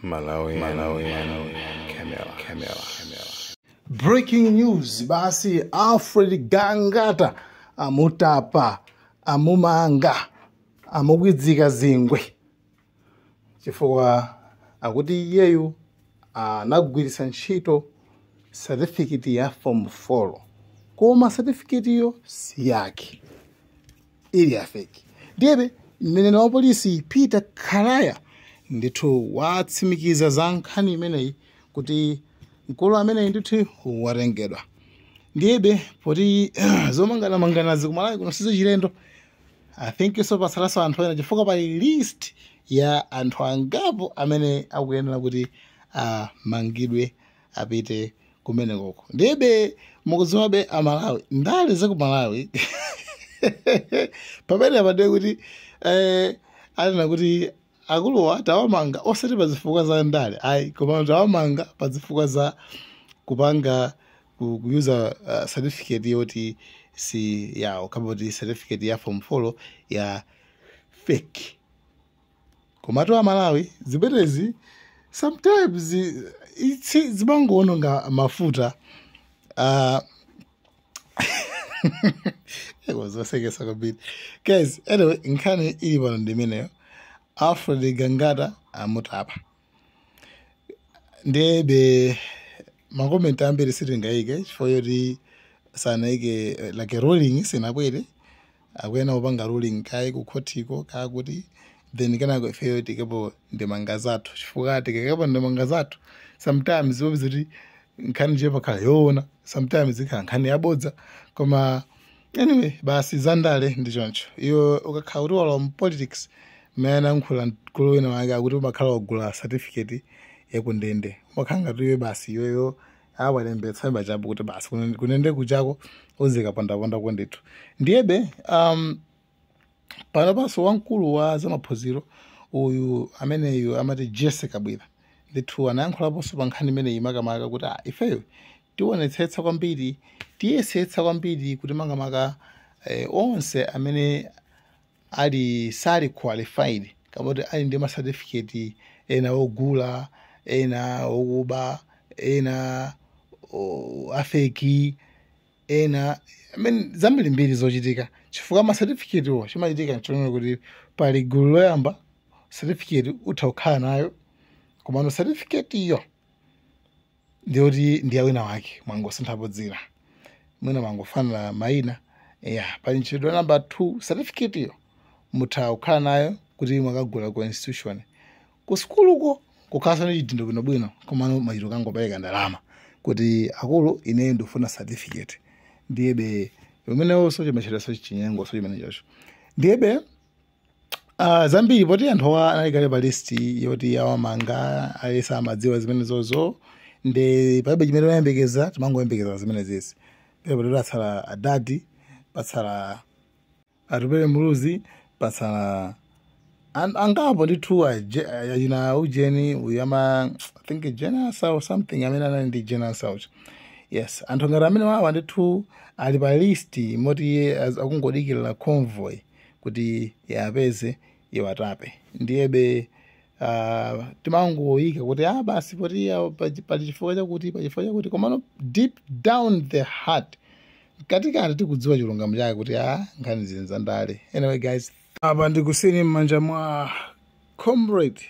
Malawi, Malawi, Camera, Camera, Camera. Breaking news basi, Alfred Gangata amutapa, amumanga, amukwidzika zingwe chifukwa akuti iyeyu anagwiritsa ntchito certificate ya form 4, koma certificate iyo si yake, ili ya fake. Ndiyebe mneneri wa polisi Peter Kalaya ndithu watsimikiza za nkhani imeneyi kuti mkulu ameneyi ndithu watengedwa. Ndiyebe poti zomanganamanganazi kumalawi kuno sizachilendo, I think so pasalaso anthu ena chifukwa pali list ya anthu angapo amene akuyenera kuti amangidwe, apite kumenekoko. Ndiyebe mukudziwabe Amalawi, ndale za ku Malawi pamene apadee kuti anena kuti akuluwa tawamanga osati pa zifukwa za ndale ayi, koma tawamanga pa zifukwa za kupanga kuyuza certificate yoti si yawo, kapoti certificate ya form 4 ya fake. Komatu Amalawi, zimenezi sometimes zimangoononga mafuta. Zosekesa kwambiri guys. Anyway, nkhani ili pano ndimeneyo, Alfred Gangata amutapa. Ndebe ma comment ambiri sitingayike chifukwa yoti sanayike like ruling sinabwere. Akuyena kupanga ruling kayi kukhotiko kakuti then kenako ifeyo tikepo ndemanga zathu, chifukwa tikekepo ndemanga zathu sometimes wopeza kuti nkhani je pakhala yoona, sometimes ikhala nkhani yabodza. Koma anyway, basi, zandale ndi choncho. Iwe ukakhala kuti walowa mu politics, mmene ankhula mkulu wina wake akuti umakhala wagula certificate yakundende, umakhala ngati iwe basi iweyo awalembetsa pachapo kuti basi kunende kuchako uzikapondaponda kundithu. Ndiyebe pano paso wamkulu wa zamaphunziro uyu ameneyu amati Jessica Kabwila ndithu anayankhulaponso pa nkhani imeneyi, makamaka kuti ifeyo tionetsetsa kwambiri, tiyesetsa kwambiri kuti makamaka onse amene ali sali qualified kapoti ali ndi ma certificate ena ogula, ena okuba, ena a fake, ena, I mean, zambirimbiri zochitika chifukwa ma certificate wo chimachitika nchonena kuti pali gulu loyamba, certificate utha kukhala nayo, komano certificate iyo ndiyoti ndi ya wina wake, mwangosinthapo dzina, mwina mwangofanana mayina ya. Pali ntchito number 2, certificate iyo mutha kukhala nayo kuti mwakagula ku institution, ku sukuluko kukhalanso ndi chidindo bwinobwino, komano machito kangopereka ndalama kuti akulu ineyo ndifuna certificate. Ndiyebe umenewonso chimachitaso chinyengo so chimene chocho. Ndiyebe zambiri poti anthu awa anali kale pa list yoti awamanga, alesa amadziwa zimene zozo, ndi palibe chimene timayembekeza, timangoyembekeza zimene zizi. Palibe poti patsala adadi, patsala Atupele Muluzi, patsala angapo ndithu, achina ujeni uyu ama, I think Jenasa or something, amene anali ndi Jenasa ucho. Yes, anthu ngati amene wawa ndithu ali pa list moti akungodikirira convoy kuti yapeze iwatape. Ndiyebe timangoyika kuti basi poti pali chifukwa chakuti, pali chifukwa chakuti, komano deep down the heart, katikati, tikudziwa chilungamo chake kuti nkhani zini zandale. Anyway guys, apa ndikusini m'manja mwa comrade.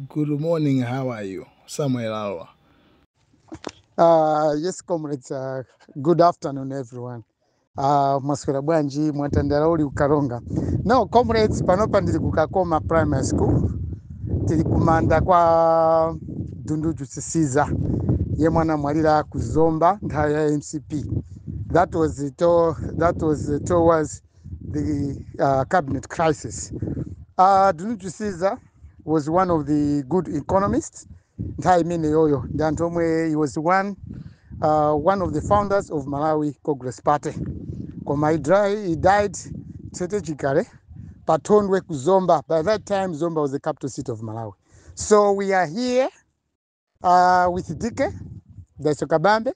Good morning, how are you, Samuel Alwa? Yes, comrades, good afternoon, everyone. Mwaswera bwanji? Mwatandala uli kukalonga? No, comrades, panopa ndili kukakoma Primary School, tili kumanda kwa Dunduzu Chisiza yemwe anamwalira kuzomba nthawi ya MCP. That was towards the cabinet crisis. Dunduzu Chisiza was one of the good economists nthawi imeneyoyo ndi anthu omwe he was one of the founders of Malawi Congress Party, koma he died strategically pathondwe kuzomba. By that time Zomba was the capital city of Malawi. So we are here with Dike Daiso Kabambe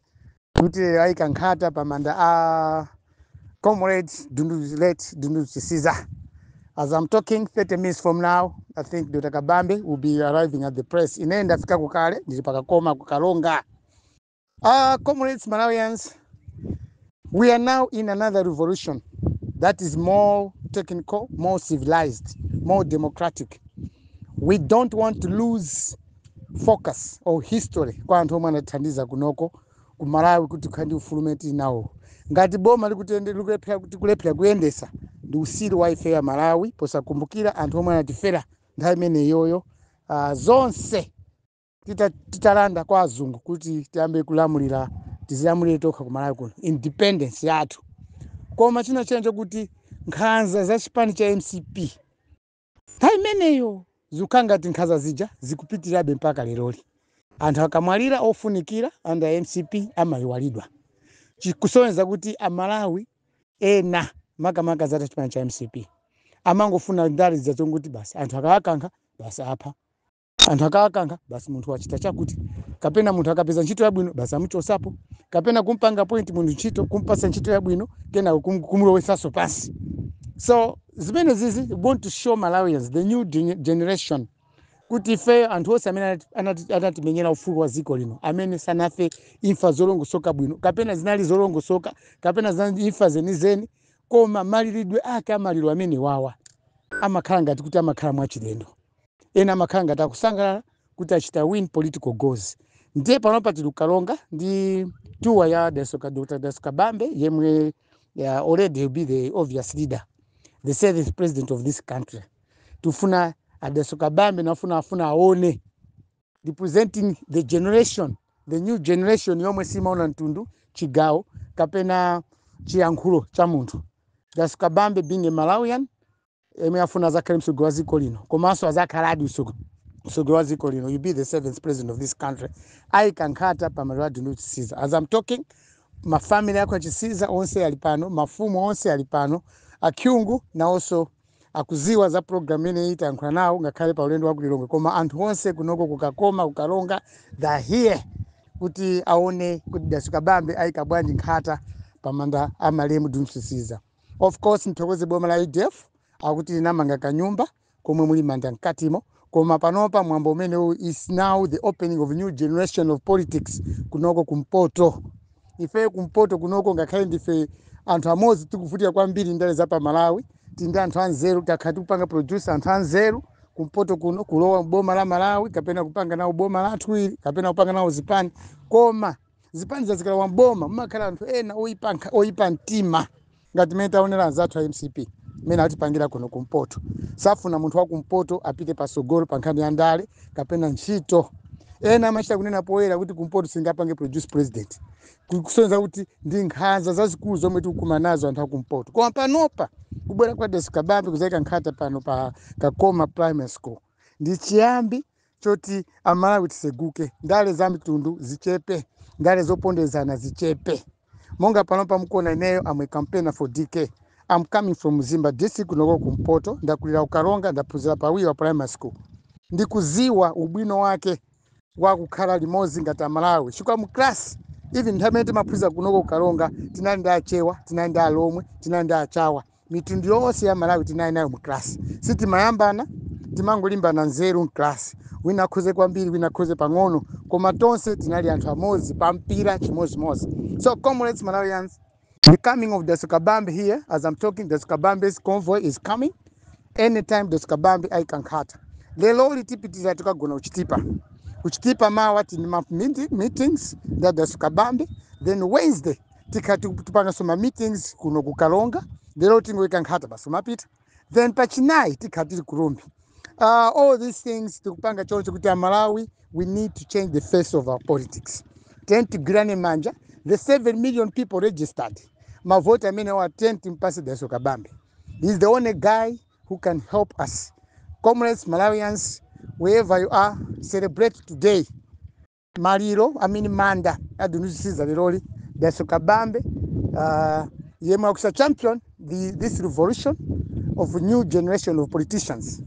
kuti ayika nkhata pamanda a comrade Dunduzu, late Dunduzu Chisiza. As I'm talking, 30 minutes from now, I think Dr. Kabambe will be arriving at the press. Ine ndafika kukale, ndili pakakoma kukalonga. Comrades Malawians, we are now in another revolution that is more technical, more civilized, more democratic. We don't want to lose focus or history kwa anthu omwe anatithandiza kunoko ku Malawi kuti tikhale ndi ufulu umene tili nawo. Ngati boma likulephera kuyendesa, ndi usiru wa ife ya Malawi posakumbukira anthu omwe anatifera nthawi imeneyoyo. Zonse titalanda kwa azungu kuti tiyambe kulamulira, tizilamulire tokha ku Malawi kuno, independence yathu. Koma china chena chokuti nkhanza za chipani cha MCP nthawi imeneyo zikukhala ngati nkhanza zija zikupitirabe mpaka leroli. Anthu akamwalira ofunikira under MCP amayiwalidwa, chikusonyeza kuti Amalawi ena, makamaka za chipani cha MCP, amangofuna ndale zachonguti basi anthu akawakankha basi apha anthu, akawakankha basi munthu wachita chakuti, kapena munthu akapeza ntchito yabwino basi amuchosapo, kapena kumpanga appoint munthu ntchito, kumpasa ntchito yabwino, kenako kumulowesanso pansi. So zimene zizi we want to show Malawians, the new generation, kuti ife anthu onse amene anatimenyera ufulu wa dziko lino, amene sanafe imfa zolongosoka bwino, kapena zinali zolongosoka, kapena zinali imfa zenizeni, koma maliridwe ake amaliro amene wawa amakhala ngati kuti amakhala mwachilendo. Ena amakhala ngati akusangalala kuti achita win political goals. Ndiye panopa tili kukalonga ndi tour ya Dr. Dalitso Kabambe, yemwe ya already will be the obvious leader, the seventh president of this country. Tufuna a Dalitso Kabambe nafuna afuna aone representing the generation, the new generation yomwe simaona mtundu, chigawo kapena chiyankhulo cha munthu. Dalitso Kabambe being a Malawian yemwe afuna azakhale mtsogoleri wa dziko lino, komanso azakhaladi mtsogoleri wa dziko lino, you be the seventh president of this country, ayika nkhata pamaliro a Dunduzu Chisiza. As I'm talking, mafamily ako achisiza onse ali pano, mafumu onse ali pano, akyungu nawonso akuziwa za program imeneyi, tayankhula nawo ngakhale pa ulendo wa kulilongwe. Koma anthu onse kunoko kukakoma kukalonga, they are here kuti aone kuti Dalitso Kabambe ayika bwanji nkhata pamanda amalemu Dunduzu Chisiza. Of course, mthokoze boma la UDF akuti linamanga kanyumba komwe muli manda mkatimo. Koma panopa mwambo umenewu is now the opening of new generation of politics kunoko kumpoto. Ife kumpoto kunoko, ngakhale ndife anthu amodzi tikuvutika kwambiri ndale za pa Malawi, tili ndi anthu anzeru. Takhala tikupanga produce anthu anzeru kumpoto kuno kulowa boma la Malawi, kapena kupanga nawo boma lathu ili, kapena kupanga nawo zipani. Koma zipani zazikalowa mboma, mumakhala anthu ena oyipa oyipa mtima, ngati mmene taonera anzathu a MCP mmene atipangira kuno kumpoto. Safuna munthu wa kumpoto apite pasogolo pa nkhani ya ndale kapena ntchito. Ena amachita kunena poyera kuti kumpoto singapange produce president, kusonyeza kuti ndi nkhanza zazikulu zomwe tikukumana nazo anthu akumpoto. Koma panopa kubwera kwa Dalitso Kabambe kuzayika nkhata pano pa Kakoma Primary School ndi chiyambi choti Amalawi tiseguke, ndale za mitundu zichepe, ndale zopondezana zichepe. Monga panopa mukuona ineyo, am a campaigner for DK. I'm coming from Mzimba District, kunoko kumpoto. Ndakulira ukalonga, ndaphunzira pawiwa Primary School. Ndikuziwa ubwino wake wakukhala limodzi ngati Amalawi, chifukwa mu class, even nthawi imene timaphunzira kunoko kukalonga, tinali ndi Achewa, tinali ndi Alomwe, tinali ndi Achawa. Mitundu yonse ya Malawi tinali nayo mu class. Sitimayambana, timangolimbana nzeru mklasi, wina akhoze kwambiri, wina akhoze pang'ono, koma tonse tinali anthu amodzi. Pa mpira chimodzimodzi. So comrades Malawians, the coming of Dalitso Kabambe here, as I'm talking, Dalitso Kabambe's convoy is coming anytime. Dalitso Kabambe ayika nkhata lero, litipitira tikagona kuchitipa. Kuchitipa mawa tini ma meetings nda Dalitso Kabambe. Then Wednesday tikati tipanganso ma meetings kuno kukalonga. Lero tingoyika nkhata basi, umapita. Then pachinayi tikhala tili kurumbi. All these things tikupanga choncho kuti Amalawi, we need to change the face of our politics. Ten tigwirane manja, the 7 million people registered, mavoti amene wa 10 timpase Dalitso Kabambe. He's the only guy who can help us. Comrades Malawians, wherever you are, celebrate today maliro, I mean manda a Dunduzu Chisiza leroli. Dalitso Kabambe, yemwe akusa champion this revolution of new generation of politicians,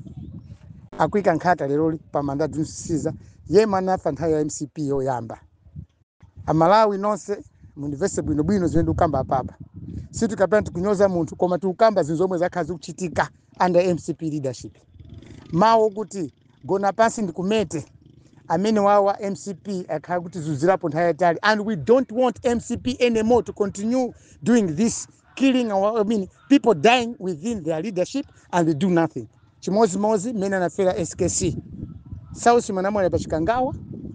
akuika nkhata leroli pamanda Dunduzu Chisiza, yemwe anafa nthawi ya MCP yoyamba. Amalawi nonse mundimvese bwinobwino zimene ndikukamba apapa. Sitikapena tikunyoza munthu, koma tikukamba zinthu zomwe zakhala zikuchitika under MCP leadership. Mawu kuti gona pansi ndikumete amene wawa MCP akhala kuti zuzirapo nthawi yayitali, and we don't want MCP anymore to continue doing this killing our, I mean, people dying within their leadership and they do nothing. Chimozimozi mmene anafera SKC, Saulos anamwalira pa Chikangawa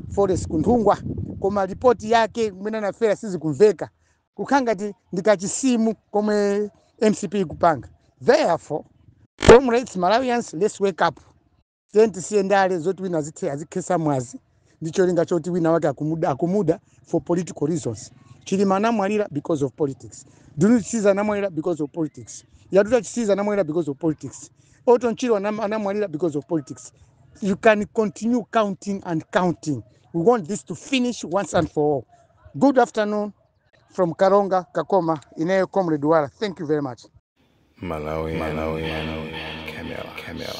Forest kunthungwa, koma ripoti yake mmene anafera sizikumveka, kukhala ngati ndikachisimu komwe MCP ikupanga. Therefore, comrades, Malawians, let's wake up. Tiyeni tisiye ndale zoti wina azithe azikhesa mwazi ndi cholinga choti wina wake akumuda, akumuda for political reasons. Chilima anamwalira because of politics. Dunu Chisiza anamwalira because of politics. Yatuta Chisiza anamwalira because of politics. Orton Chirwa anamwalira because of politics. You can continue counting and counting. We want this to finish once and for all. Good afternoon from Karonga, Kakoma. Ineyo Comrade Wala, thank you very much. Malawi, Malawi, Camera, Camera.